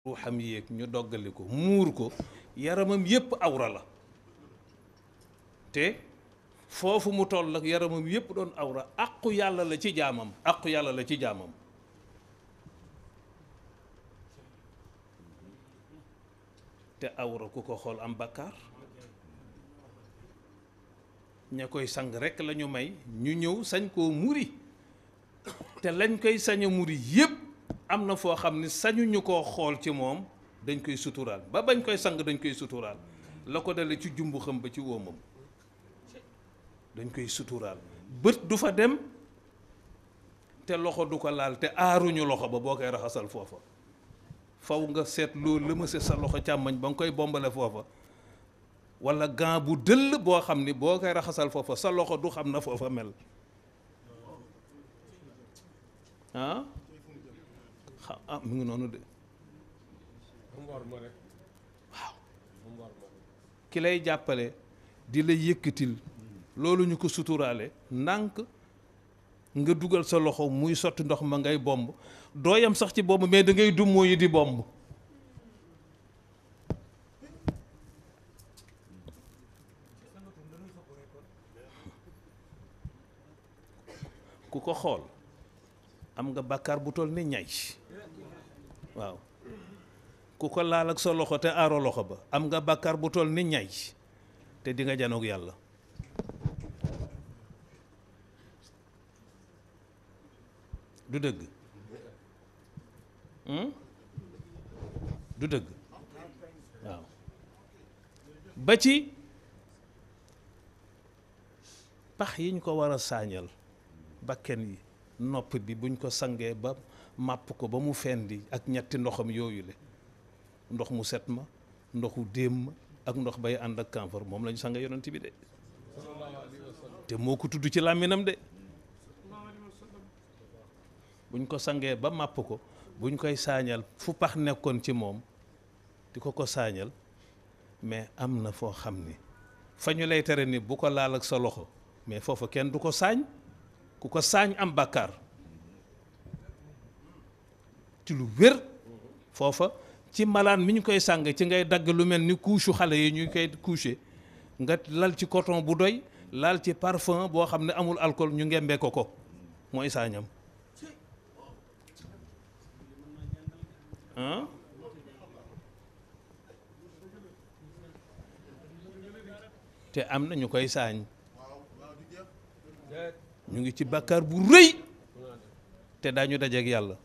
ruuxam yéeg ñu doggali ko muur ko yaramam yépp awra la te foofu mu toll ak yaramam yépp doon awra àqu yàlla la ci jaamam àqu yàlla la ci jaamam te awra ku ko xool am bakkaar ña koy sang rekk lañu may ñu ñëw sañ koo muri te lañ koy sañ a muri yépp am na foo xam ni sañuñu koo xool ci moom dañ koy suturaal ba bañ koy sang dañ koy suturaal la ko dale ci jumbu xam ba ci wóomam dañ koy suturaal bët du fa dem te loxo du ko laal te aaruñu loxo ba boo koy raxasal foofa faw nga seet loolu lëmase sa loxo càmmoñ ba nga koy bombale foofa walla gant bu dëll boo xam ni boo koy raxasal foofa sa loxo du xam na foofa mel ah mu ngi noonu de waaw ki lay jàppale di la yëkkatil loolu ñu ko suturaale ndànk nga dugal sa loxo muy sotti ndox ma ngay bomb doo yam sax ci bomb mais da ngay dummoo yi di bomb ku ko xool am nga bàkkaar bu toll ni ñay waaw ku ko laal ak sa loxo te aaro loxo ba am nga bàkkaar bu toll ni ñay te di nga janoog yàlla du dëgg du dëgg waaw ba ci pax yi ñu ko war a saañal bakken yi nopp bi buñ ko sangee ba màpp ko ba mu fendi ak ñetti ndoxam yooyu le ndox mu set ma ndoxu déem ma ak ndox bay ànd ak camphor moom lañu sange yonent bi de te moo ko tudd ci làmminam de buñ ko sangee ba màpp ko buñ koy saañal fu pax nekkoon ci moom di ko saañal mais am na foo xam ni fa ñu lay tere ni bu ko laal ak sa loxo mais foofa kenn du ko saañ ku ko saañ am bàkkaar ci lu wér foofa ci malaan mi ñu koy sàng ci ngay dagg lu mel ni couche xale yi ñu koy coucher nga lal ci coton bu doy laal ci parfum boo xam ne amul alcool ñu ngembee ko mooy saañam te am na ñu koy saañ ñu ngi ci bàkkaar bu rëy te daañu dajeek yàlla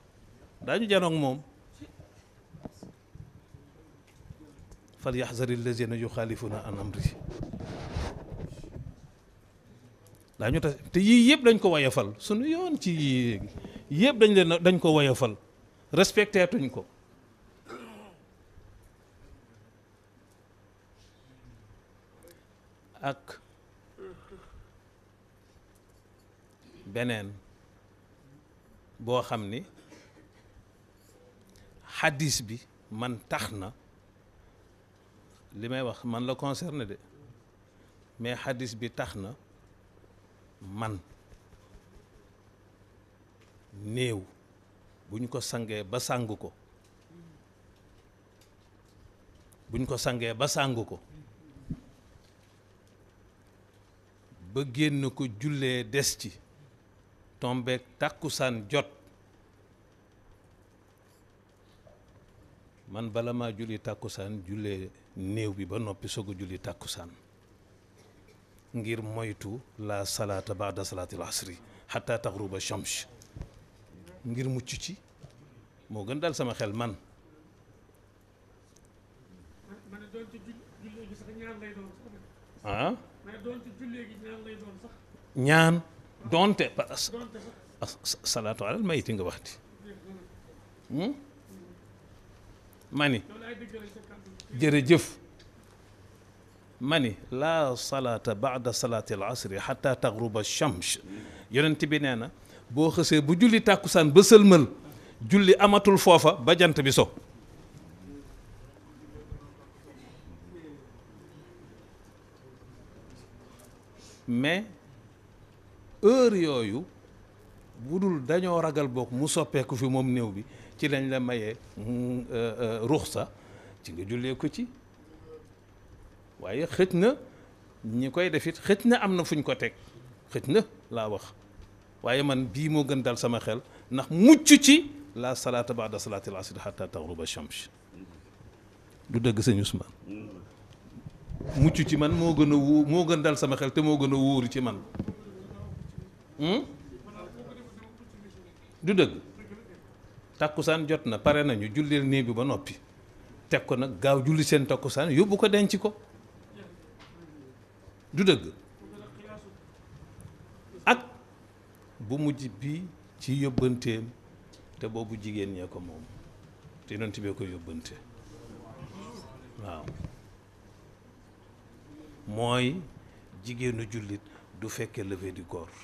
daañu janoog moom fal yaxzari allazina yuxaalifuna an amri daañu te yii yëpp dañ ko woyofal sunu yoon ci yii yëpp dañ ko woyofal respecté tuñ ko ak beneen boo xam ni xadis bi man tax na li may wax man la concerné de mais xadis bi tax na man néew bu ñu ko sangee ba sàng ko bu ñu ko sangee ba sàng ko ba génn ko jullee des ci tombeek tàkkusaan jot man bala maa julli tàkkusaan jullee néew bi ba noppi soog a julli tàkkusaan ngir moytu la salaata baada salaatil asri xataa taxruba shams ngir mucc ci moo gën dal sama xel man ah ñaan doonte salaatu alal mayiti nga waxti mani jërëjëf mani laa salaata baada salaati al asri xataa taxruba shams yonent bi nee na boo xësee bu julli tàkkusaan ba sëlmal julli amatul foofa ba jant bi so mais heure yooyu bu dul dañoo ragal bokk mu soppeeku fi moom néew bi ci lañ la mayee ruxsa ci nga jullee ko ci waaye xëj na ñi koy def it xëj na am na fuñ ko teg xëj na laa wax waaye man bii moo gën dal sama xel ndax mucc ci la salaata baada salaati al asri hatta taghruba shams du dëgg sëñ Ousmane mucc ci man moo gën a moo gën dal sama xel te moo gën a wóoru ci man du dëgg takkusaan jot na pare nañu julleel néew bi ba noppi teg ko nag gaaw julli seen takkusaan yóbbu ko denc ko du dëgg ak bu mujj bi ci yóbbanteem te boobu jigéen ñee ko moom te yonent bee ko yóbbante waaw mooy jigéenu jullit du fekke levée du corps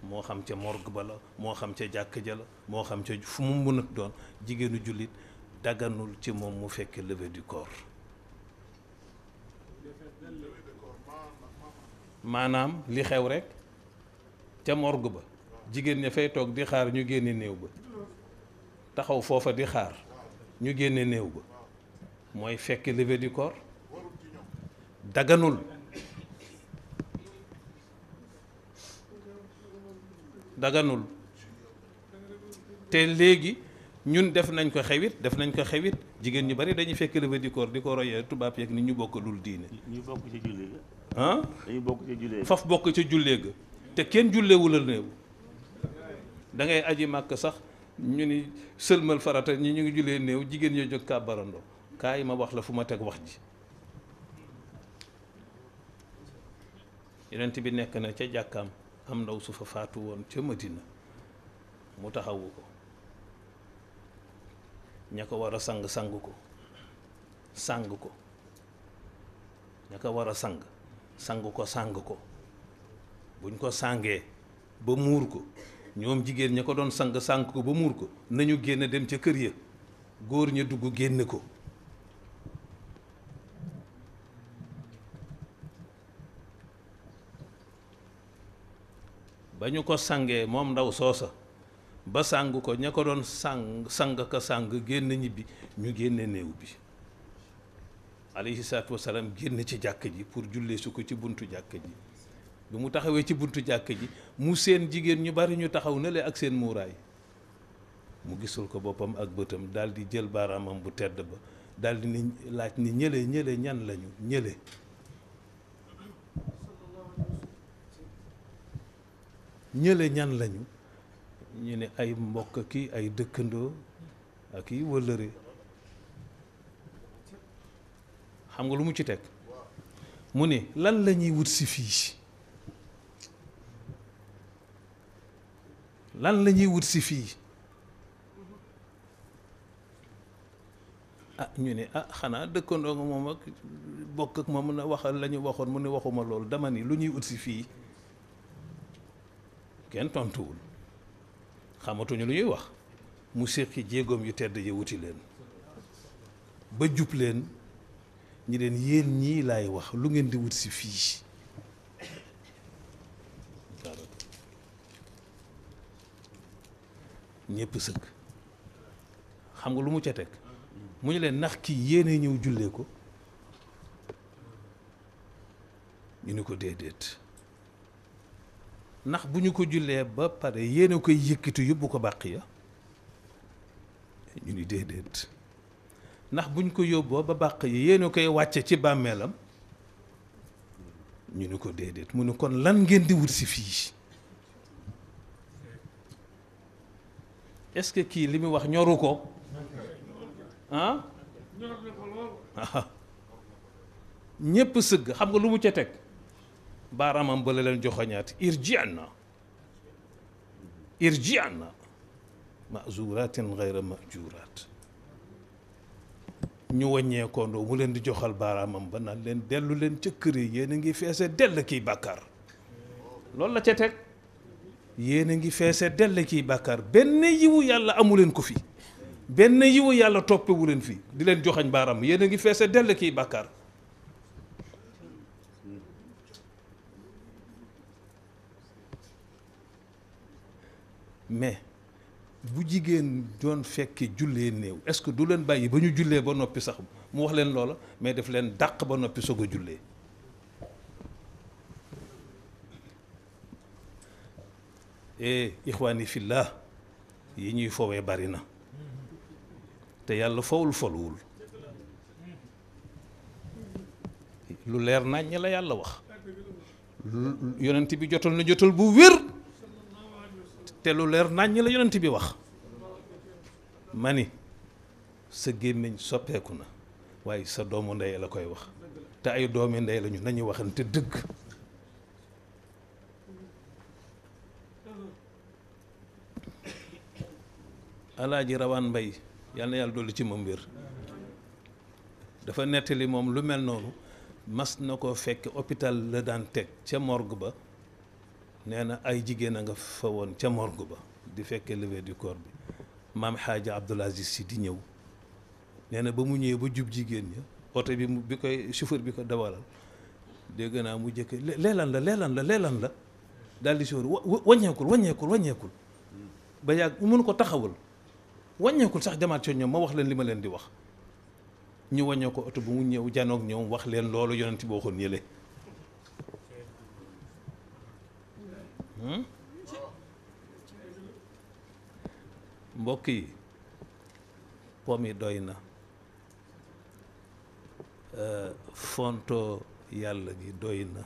moo xam ca morgue ba la moo xam ca jàkk ja la moo xam ca fu mu mën a doon jigéenu jullit daganul ci moom mu fekke levée du corps maanaam li xew rek ca morgue ba jigéen ña fay toog di xaar ñu génne néew ba taxaw foofa di xaar ñu génne néew ba mooy fekke levée du corps daganul daganul te léegi ñun def nañ ko xewit jigéen ñu bari dañuy fekk levée du corps di ko royee tubaab yeeg ni ñu bokkalul diine. ñu bokk ci julli ga. ah dañuy bokk ci jullee. faf bokk ca jullee ga te kenn julleewul a néew da ngay aji màkk sax ñu ni sëlmal farata ñi ñu ngi jullee néew jigéen ñoo jóg kàbbarandoo kaay ma wax la fu ma teg wax ji. yonent bi nekk na ca jàkkaam am ndaw su fa faatu woon ca Madina mu taxawu ko ña ko war a sang ko ña ko war a sang ko buñ ko sàngee ba muur ko ñoom jigéen ña ko doon sang ko ba muur ko nañu génn dem ca kër ya góor ña dugg génn ko ba ñu ko sangee moom ndaw soosa ba sàng ko ña ko doon sang génn ñibbi ñu génne néew bi alayhi salaatu wasalaam génn ci jàkk ji pour jullee su ko ci buntu jàkk ji bi mu taxawee ci buntu jàkk ji mu seen jigéen ñu bari ñu taxaw na le ak seen muuraay mu gisul ko boppam ak bëtam daal di jël baaraamam bu tedd ba daal di ni laaj ni ñële ñan lañu ñële ñan lañu ñu ne ay mbokk ki ay dëkkandoo ak i wëllëre xam nga lu mu ci teg mu ne lan la ñuy wut si fii lan la ñuy wut si fii ah ñu ne ah xanaa dëkkandoo nga moom ak bokk ak moom na waxal la ñu waxoon mu ne waxuma loolu dama ni lu ñuy wut si fii kenn tontuwul xamatuñu lu ñuy wax mu séqi jéegoom yu tedd yi wuti leen ba jub leen ñi leen yéen ñii laay wax lu ngeen di wut si fii ñépp sëgg xam nga lu mu ca teg mu ñu leen ndax kii yéene ñëw jullee ko ñu ni ko déedéet ndax bu ñu ko jullee ba pare yéen a koy yëkkati yóbbu ko bàq ya ñu ni déedéet ndax bu ñu ko yóbboo ba bàq ya yéen a koy wàcce ci bàmmeelam ñu ni ko déedéet mu ni kon lan ngeen di wut si fii est-ce que kii li mu wax ñoru ko ah ñépp sëgg xam nga lu mu ca teg baaraamam ba la leen joxoñaat irji'na ma'zuratin ghayra ma'jurat ñu wàññee koondoo mu leen di joxal baaraamam ba naan leen dellu leen ca kër yi yéen a ngi feese dell kiy bàkkaar loolu la ca teg yéen a ngi feese dell kiy bàkkaar benn yiwu yàlla amu leen ko fi benn yiwu yàlla toppewu leen fi di leen joxañ baaraam yéen a ngi feese dell kiy bàkkaar mais bu jigéen doon fekke jullee néew est-ce que du leen bàyyi ba ñu jullee ba noppi sax mu wax leen loola, mais daf leen dàq ba noppi soog a jullee. et ixwaani fillah yi ñuy fowee bari na te yàlla fowul foluwul. lu leer naññ la yàlla wax, yonent bi jotal na jotal bu wér, te lu leer naññ la yonent bi wax. ma ni sa gémmiñ soppeeku na waaye sa doomu ndey la koy wax, te ay doomi ndey lañu, nañu waxante dëgg. Alaaji Rawaan Mbay yal na yàlla dolli ci moom wér, dafa nettali moom lu mel noonu. mas na ko fekk hôpital la daan teg ca morgue ba, nee na ay jigéen a nga fa woon ca morgue ba di fekkee levée du corps bi. maam Xaaja Abdoul Aziz Si di ñëw, nee na ba mu ñëwee ba jub jigéen ña, oto bi koy chauffeur bi ko dawalal dégg naa mu jëkk leelan la daal di chauffeur wàññeekul ba yàgg mu mënu ko taxawal, wàññeekul sax demaat ca ñoom ma wax leen li ma leen di wax. ñu wàññoo ko oto bu mu ñëw janoog ñoom wax leen loolu yonent bi waxoon yële. mbokk yi pom yi doy na, fonto yàlla gi doy na,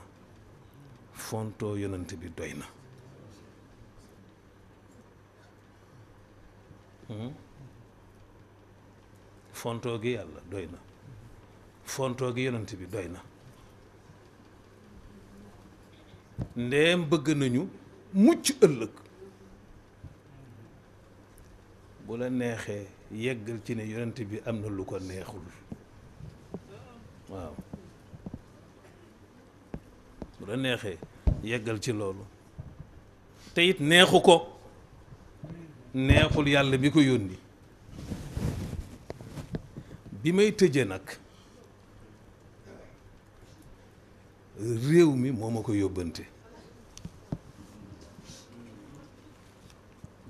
fonto yonent bi doy na. fontoo gi yàlla doy na, fontoo gi yonent bi doy na. ndeem bëgg nañu mucc ëllëg, bu la neexee yeggal ci ne yonent bi am na lu ko neexul. waaw bu la neexee yeggal ci loolu, te it neexu ko, neexul yàlla bi ko yónni. bi may tëje nag réew mi moo ma ko yóbbante.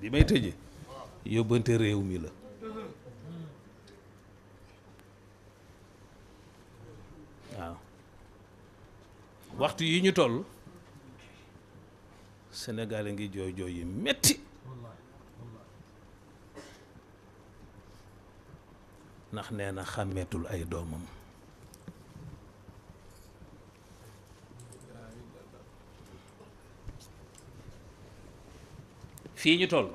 bi may tëje yóbbante réew mi la. waaw waxtu yi ñu toll Sénégal a ngi jooy jooy yi metti ndax nee na xàmmeetul ay doomam. fii ñu toll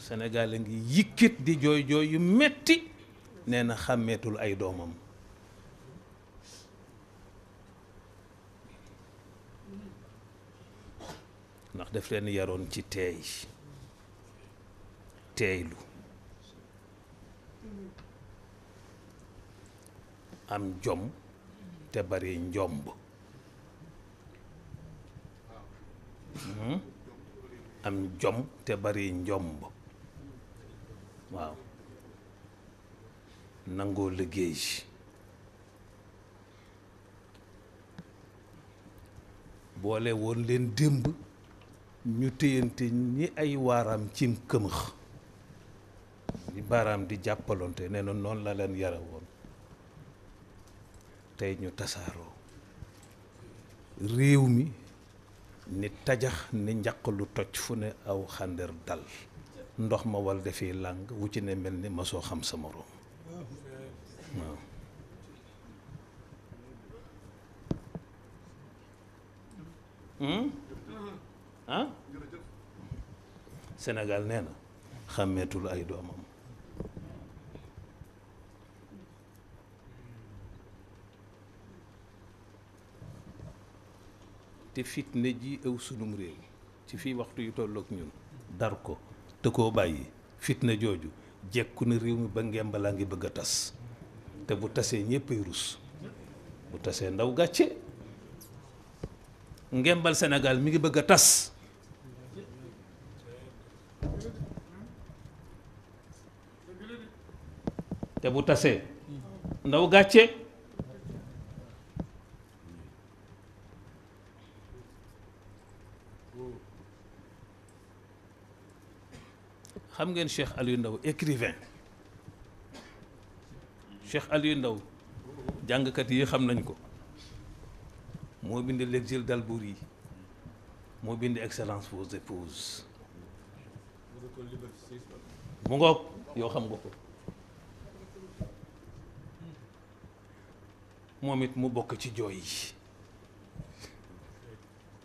Sénégal a ngi yikkit di jooy jooy yu metti, nee na xàmmeetul ay doomam. ndax daf leen yaroon ci teeylu, am jom te bari njomb. am jom te bari njomb. waaw nangoo liggéey. boole woon leen démb ñu téyante ñi ay waaraam cim këmëx di baaraam di jàppalonte, nee na noonu la leen yara woon. tey ñu tasaaroo, réew mi ni tajax ni njaq lu toj fu ne aw xàndeer dal, ndox ma wal defi làng wu ci ne mel ni ma soo xam sa moroom. waaw ah Sénégal nee na xàmmeetul ay doomam. te fitne ji ëw sunum réew ci fii waxtu yu tollook ñun dar ko te koo bàyyi, fitne jooju jekku na réew mi ba ngembalaa ngi bëgg a tas, te bu tasee ñéppay rus, bu tasee ndaw gàcce. ngembal Sénégal mi ngi bëgg a tas, te bu tasee ndaw gàcce. xam ngeen Cheikh Aliou Ndao écrivain Cheikh Aliou Ndao jàngkat yi xam nañ ko moo bind l'exil d'Albouri moo bind excellence vos épouses mu ngoog yow xam nga ko moom it mu bokk ci jooy yi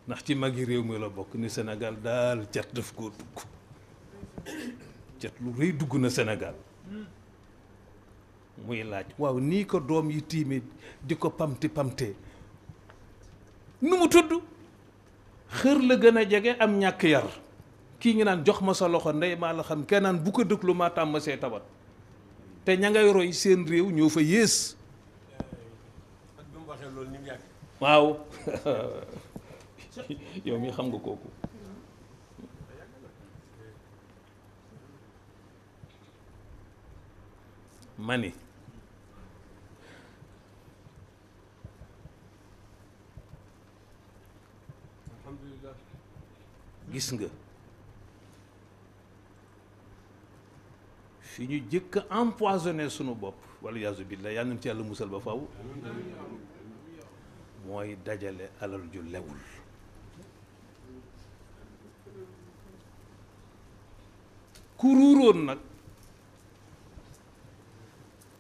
ndax ci magi réew mi la bokk ni Sénégal daal cat daf koo dugg cat lu rëy dugg na Sénégal muy laaj waaw nii ko doom yi tiime di ko pamti pamte nu mu tudd xër la gën a jege am ñàkk yar kii ngi naan jox ma sa loxo ndey maa la xam kenn naan bu ko dëglu maa tàmm see tabat te ña ngay roy seen réew ñoo fa yées waaw yow mi xam nga kooku mani gis nga fi ñu jëkk a empoisonné sunu bopp wala yaasu billah yal nañu ci yàlla musal ba faw mooy dajale alal ju lewul ku ruuroon nag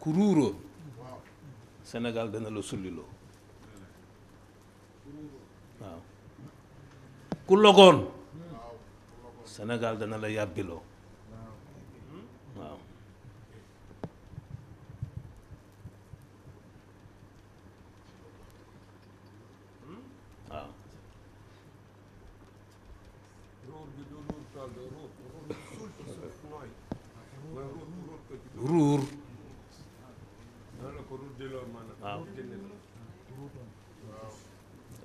ku ruuroon Sénégal dana la sulliloo waaw ku logoon Sénégal dana la yàbbiloo waaw waaw ruur waaw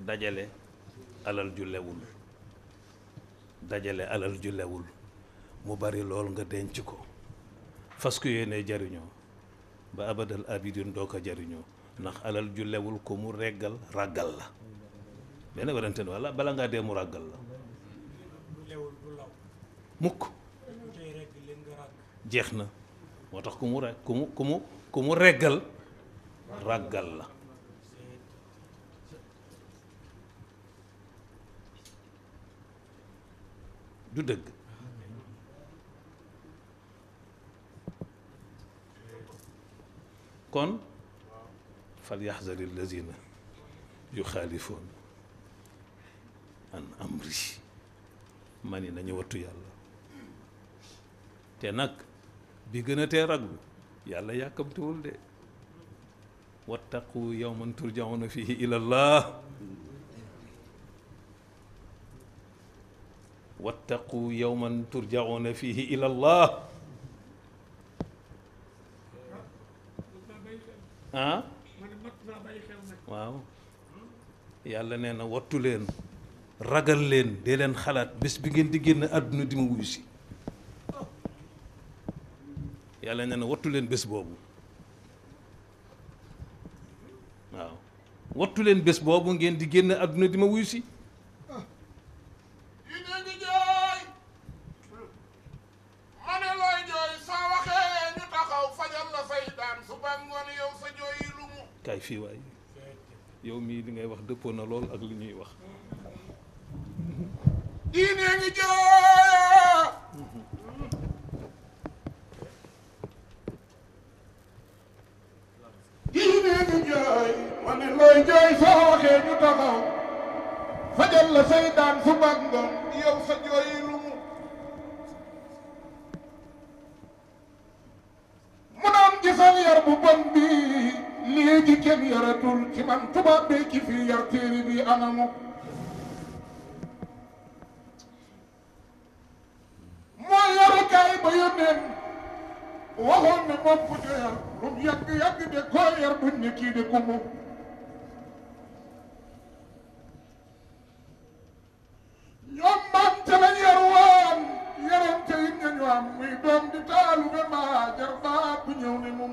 dajale alal ju lewul dajale alal ju lewul mu bari lool nga denc ko fas ko yéene jariñoo ba abadal abidin doo ko jariñoo ndax alal ju lewul ko mu reggal ràggal la benn werante ne walla bala ngaa dee mu ràggal la mukk jeex na moo tax ku mu reg ku mu reggal ràggal la du dëgg kon fal yaxzari allazina yuxaalifoon an amri ma ni nañu wattu yàlla te nag bi gën a tee raglu yàlla yàkkamtiwul de wattaqu yawman turjauna fihi ila allah wattaqu yawman turjauna fihi ila allah ah waaw yàlla nee na wattu leen ragal leen dee leen xalaat bés bi ngeen di génn àdduna di ma wuyu si yàlla nee na wattu leen bés boobu waaw wattu leen bés boobu ngeen di génn àdduna di ma wuyu si kaay fii waay yow mii li ngay wax dëppoo na lool ak li ñuy wax diine ngi jooy diine ngi jooy ma ne looy jooy soo waxee ñu taxaw fajal la say daan su bag ngoon yow sa jooy lu mu naan gisal yar bu bon bi léegi kenn yaratul ci man tubaab bee ki fii yar téere bi anamu mooy yarukaay ba yónneen waxoon ne moom ku ca yar lu mu yàgg de koo yar buñ ne kii de ku mu ñoom maam ca lañ yar woon yarante it nañu am muy doom di taalu be maa jar baat bu ñëw ne mu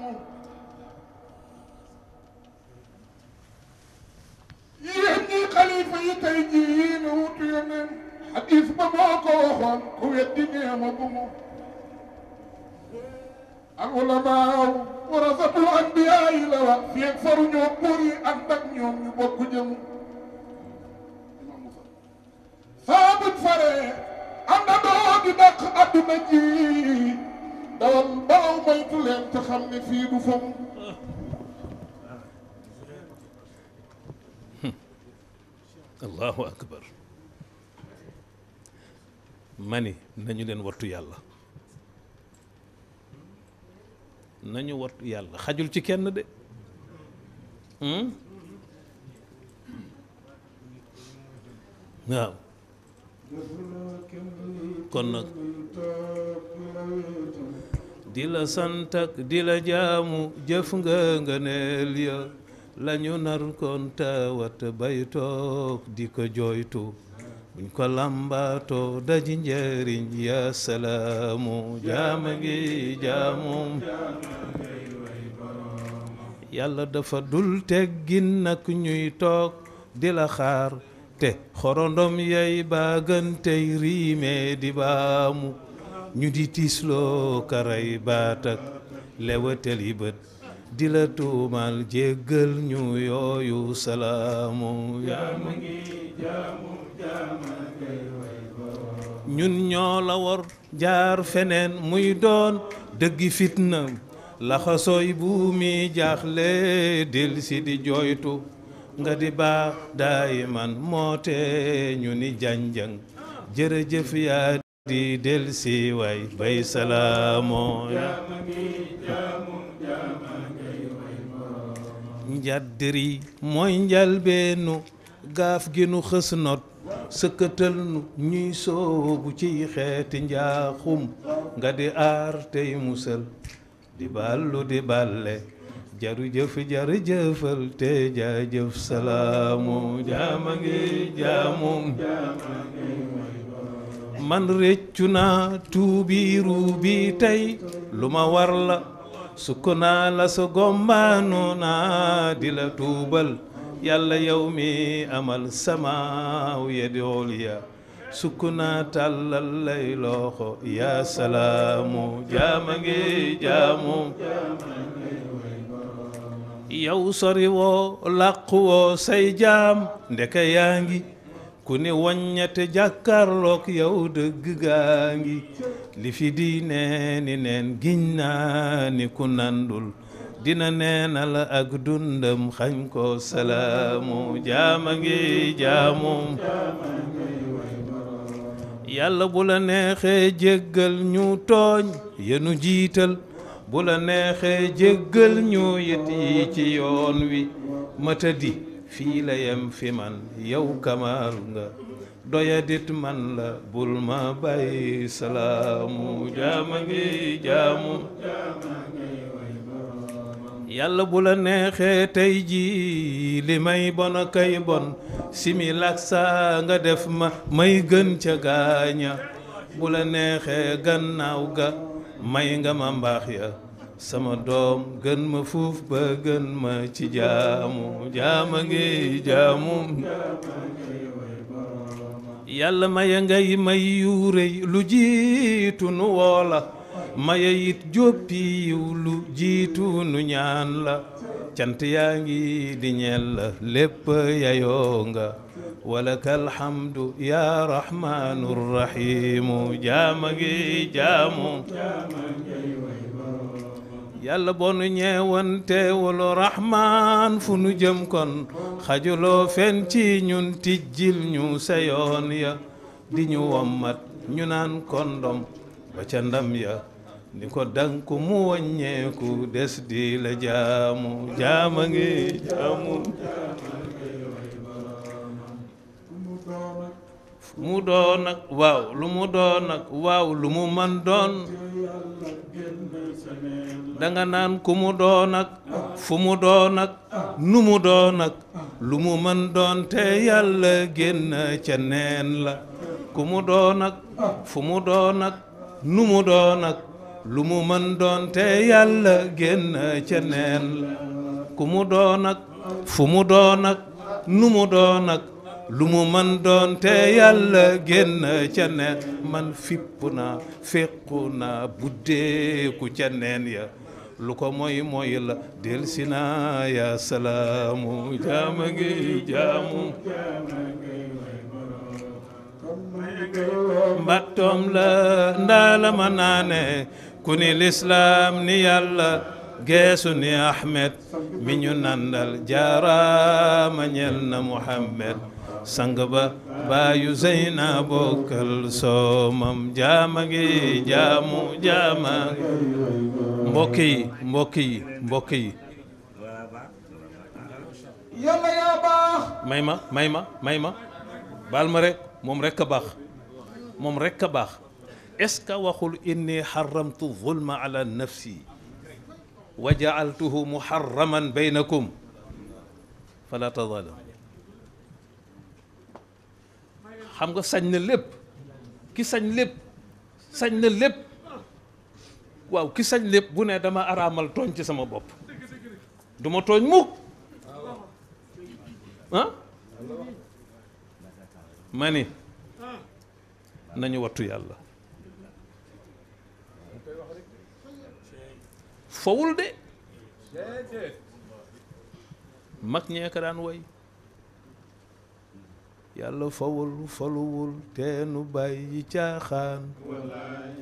yéen ñi xalifa yi tey jii yii na wutu yoneen xadis ba moo ko waxoon ku weddi nee ma bu mu al ulamaaw warasatul anbiyaa yi la wax fii ak faru ñoo buur yi ànd ak ñoom ñu bokk jëm saa buñ faree àndandoo di dàq àdduna ji dawal balaw moytu leen te xam ne fii du fam allahu akbar mani nañu leen wattu yàlla nañu wattu yàlla xajul ci kenn de waaw kon nag di la sant ak di la jaamu jëf nga ngëneel ya lañu nar kon tawat bay toog di ko jooytu buñ ko làmbaatoo daji njëriñ ya salaamu jaama ngi jaamum yàlla dafa dul teggin nag ñuy toog di la xaar te xorondom yay baagantey riime di baamu ñu di tiisloo karay baatak lewateli bët di la tuumal jéggal ñu yooyu salaamu jaama ngi jaamu ñun ñoo la war jaar feneen muy doon dëggi fitna laxasooy bu mi jaaxle del si di jooytu nga di baax daayiman moote ñu ni janjang jërëjëf yaa di del si waay bay salaamoo njaddiri mooy njalbeenu gaaf gi nu xës not sëkkatal nu ñuy soobu ci xeeti njaaxum nga di aar tey musal di ballu di balle jarujëf jarujëfal te jaajëf salaamu jaama ngi jaamum man réccu naa tuubi ruubi tey lu ma war la sukk naa la sa gombaanu naa di la tuubal yàlla yow mi amal samaaw ya di oliya sukk naa tàllal lay loxo ya salaamu jaama ngi jaamu yow sori woo làqu woo say jaam ndeke yaa ngi ku ni waññate jàkkarlook yow dëgg gaa ngi li fi di neeni neen giñ naa ni ku nandul dina neenal ak dundam xañ ko salaamu jaama ngi jaamum yàlla bu la neexee jéggal ñu tooñ yenu jiital bu la neexee jéggal ñu yit yi ci yoon wi matadi fii la yem fi man yow kamal nga doyadit man la bul ma bàyyi salaamu jaama ngi jaamum yàlla bu la neexee tey ji li may bon a kay bon simi laksa nga def ma may gën ca gaaña bu la neexee gannaaw ga may nga ma mbaax ya sama doom gën ma fuuf ba gën ma ci jaamu jaama ngi jaamum yàlla maya ngay may yu rëy lu jiitu nu woola maya it jóppi yiw lu jiitu nu ñaan la cant yaa ngi di ñeel la lépp yayoo nga walakal hamdu ya rahmanu rahimu jaama ngi jaamu yàlla bonu ñeewantewul rahman fu nu jëm kon xajuloo fen ci ñun tijjil ñu sa yoon ya di ñu wommat ñu naan kondom ba ca ndam ya ni ko danku mu wàññeeku des di la jaamu jaama ngi jaamu mu doon ak waaw lu mu doon ak waaw lu mu man doon danga naan ku mu doon ak fu mu doon ak nu mu doon ak lu mu man doon te yàlla génn ca neen la ku mu doon ak fu mu doon ak nu mu doon ak lu mu man doon te yàlla génn ca neen la ku mu doon ak fu mu doon ak nu mu doon ak lu mu man doon te yàlla génn ca neen man fipp naa fekku naa buddeeku ca neen ya lu ko mooy mooy la del si naa ya salaamu jaama ngi jaamu mbattoom la ndaala ma naane ku ni lislaam ni yàlla geesu ni Ahmed mi ñu nandal jaaraama ñel na Muhammad sang ba baayu Zeyna bokkal soomam jaama ngi jaamu jaama mbokk yi mbokk yi mbokk yi yàlla yaa baax may ma baal ma rek moom rek a baax moom rek a baax est-ce que waxul inni xaramtu zulma ala nafsi wa jaaltuhu muharraman baynakum fala tazalam xam nga sañ na lépp ki sañ lépp sañ na lépp waaw ki sañ lépp bu ne dama araamal tooñ ci sama bopp du ma tooñ mukk ah ma ni nañu wattu yàlla fowul de mag ñee ko daan woy yàlla fawul faluwul teenu bàyyi caaxaan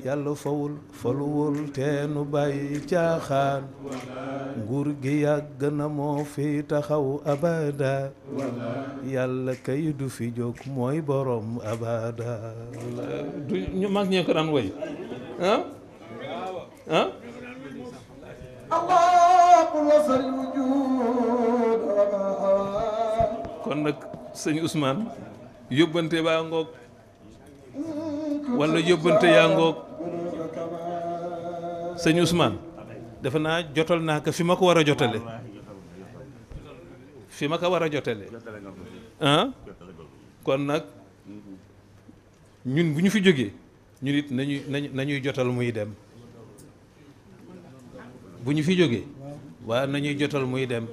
yàlla fawul faluwul teenu bàyyi caaxaan nguur gi yàgg na moo fi taxaw abada yàlla kay du fi jóg mooy borom abada du ñu mag ñee ko daan woy ah ah kon nag sëñ Ousmane yóbbante baa ngoog walla yóbbante yaa ngoog sëñ Ousmane defe naa jotal naa ko fi ma ko war a jotale fi ma ko war a jotale ah kon nag ñun bu ñu fi jógee ñun it nañuy jotal muy dem bu ñu fi jógee waaw nañuy jotal muy dem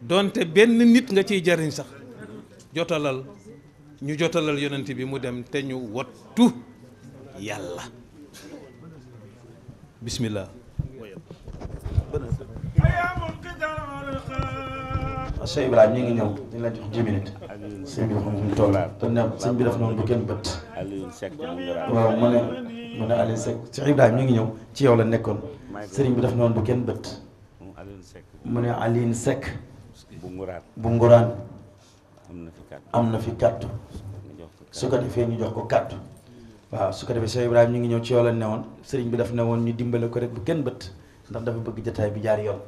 donte benn nit nga ciy jariñ sax jotalal ñu jotalal yonent bi mu dem te ñu wattu yàlla bismillah Cheikh Ibrahima ñu ngi ñëw ñu la jox 10 minutes sëñ bi dafa mu toll te ne sëñ bi daf noonu bu kenn bët waaw mu ne Aliou Seck Cheikh Ibrahima ñu ngi ñëw ci yow la nekkoon sëriñ bi daf noonu bu kenn bët mu ne Aliou Seck bu nguraan am na fi kàddu su ko defee ñu jox ko kàddu waaw su ko defee Cheikh Ibrahima ñu ngi ñëw ci yow la newoon sëriñ bi daf ne woon ñu dimbale ko rek bu kenn bët ndax dafa bëgg jataay bi jaar yoon